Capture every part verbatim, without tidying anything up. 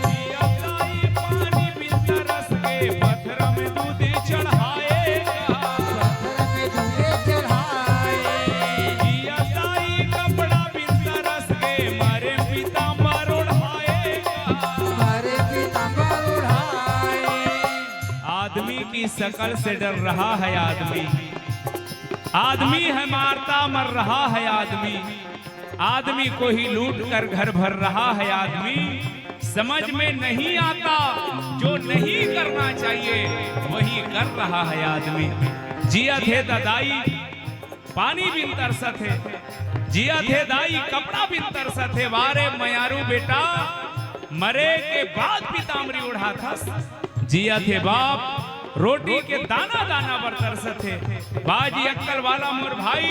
जिया दाई पानी बिन तरस के पथरा में दूध चढ़ाएगा। पथरा में दूध चढ़ाए। जिया दाई कपड़ा बिन तरस के मारे पीताम्बर ओढ़ाएगा। मारे पीताम्बर ओढ़ाए। आदमी की शकल से डर रहा है आदमी। आदमी है मारता मर रहा है आदमी। आदमी को ही लूट कर घर भर रहा है आदमी। समझ में नहीं आता, जो नहीं करना चाहिए वही कर रहा है आदमी। जियत हे त दाई पानी बिन तरसत हे, जियत हे दाई कपड़ा बिन तरसत हे। वारे मयारू बेटा, मरे के बाद पीताम्बरी ओढ़ाथस। जियत हे बाप, रोटी के दाना दाना बर तरसत हे। बाजी अक्कल वाला मोर भाई,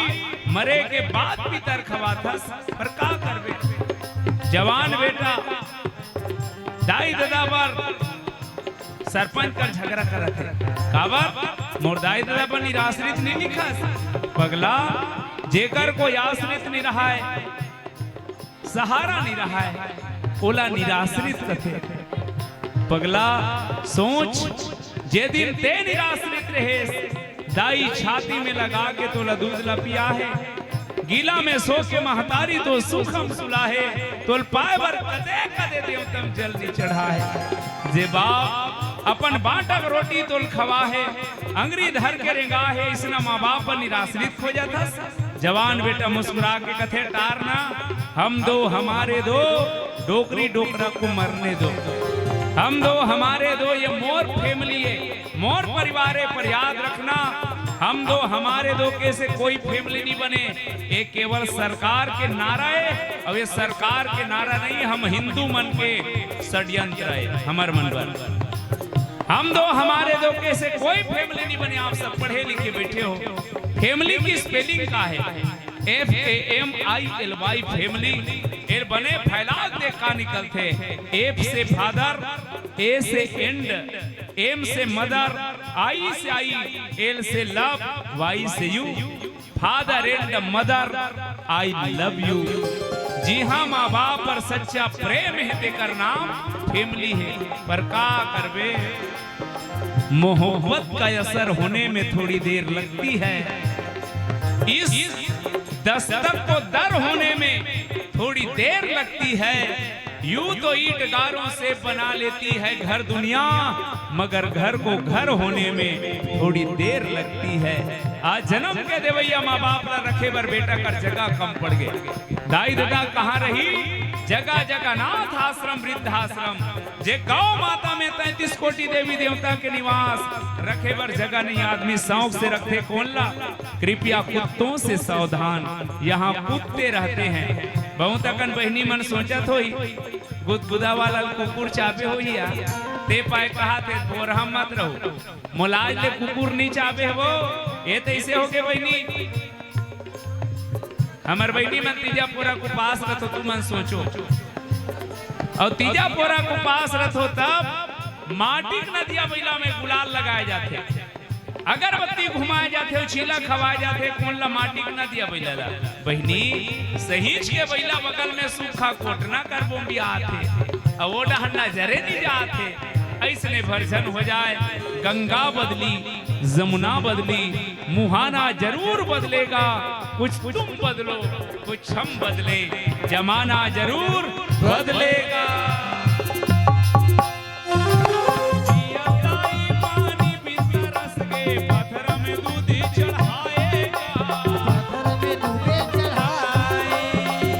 मरे के बाद पितर खवाथस, पर का करबे? जवान बेटा दाई ददा बर सरपंच कर झगड़ा करत हे। काबर? मोर दाई ददा बर निराश्रित नहीं लिखस। पगला, जेकर कोई आश्रित नहीं रहा है, सहारा नहीं रहा है, ओला निराश्रित कथे। पगला, सोच, जे दिन ते निराश्रित रहेस, दाई छाती में लगा के तोला दूध ला पिया हे, गीला में सो के महतारी तो सुखम सुला हे, तोल पाए बर कदे कदे देवतम जल नहीं चढ़ा हे। जे बाप अपन बांटक रोटी तोल खवा हे, अंगरी धर के रेंगा हे, इसना माँ बाप पर निराश्रित हो जाता। जवान बेटा मुस्कुरा के कथे, "टारना, हम दो हमारे दो, डोकरी डोकरा को मरने दो। हम दो हमारे दो, ये मोर family है, मोर परिवार है, पर याद रखना, हम दो हमारे दो के से कोई family नहीं बने।" ये केवल सरकार के नारा है, और ये सरकार के नारा नहीं, हम हिंदू मन के षड्यंत्र है, हमर मन बर। हम दो हमारे दो के से कोई family नहीं बने। आप सब पढ़े लिखे बैठे हो, family की spelling का है? F A M I L Y, family। एल बने फैलाव दे का निकलथे। F से father, A से end, M से mother, I से I, L से love, Y से you। Father and mother, I love you। जी हाँ, माँ बाप पर सच्चा प्रेम है, तेकर नाम family है। पर का करबे, मोहब्बत का असर होने में थोड़ी देर लगती है। इस दस्तक को दर होने में थोड़ी देर लगती है। यूं तो ईंट गारों से बना लेती है घर दुनिया, मगर घर को घर होने में थोड़ी देर लगती है। आज जन्म के देवैया माँ बाप ला रखे बर बेटा कर जगह कम पड़ गए। दाई ददा कहाँ रही? जगह जगह अनाथ आश्रम, वृद्धाश्रम, जे गौ माता में तैंतीस कोटि देवी देवता के निवास, रखे बर जगह नहीं, आदमी शौक से रखथे कोन ला? कृपया कुत्तों से सावधान, यहाँ कुत्ते रहते हैं। बहुत अकन बहिनी मन सोचत होही, गुदगुदा वाला कुकुर चाबे होही या, ते पाए कहाथे, बोरहा मत रहो, मोला आज ले कुकुर नहीं चाबे हो। ये तैसे होगे बहिनी, हमर बहिनी मन तीजा पोरा के उपास रथो, तुमन सोचो। अउ तीजा पोरा के उपास रथो, तब माटी के नदिया बइला में गुलाल लगाए जाथे, अगरबत्ती घुमाए जाथे, अउ चीला खवाए जाथे। कोन ला? माटी के नदिया बइला ला। बहिनी, सहींच के बइला बगल में सूखा कोटना कर बोंबिया आथे, अउ ओ डहर नजरे नहीं जाथे। अइसने भरझन हो जाए, गंगा बदली, जमुना बदली, मुहाना जरूर बदलेगा। कुछ तुम बदलो, कुछ हम बदले, जमाना जरूर बदलेगा। जिया दाई पानी बिन तरस के पथरा में दूध चढ़ाएगा। पथरा में दूध चढ़ाए।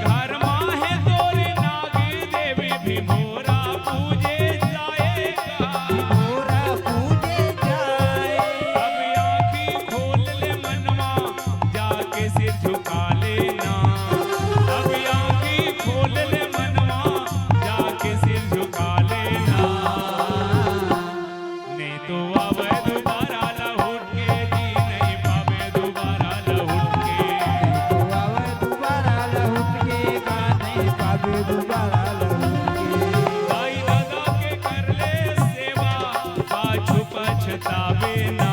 घर माहे तोरे नाग देवी भी मोरा पूजे जाएगा। मोरा पूजे जाए। आवे ना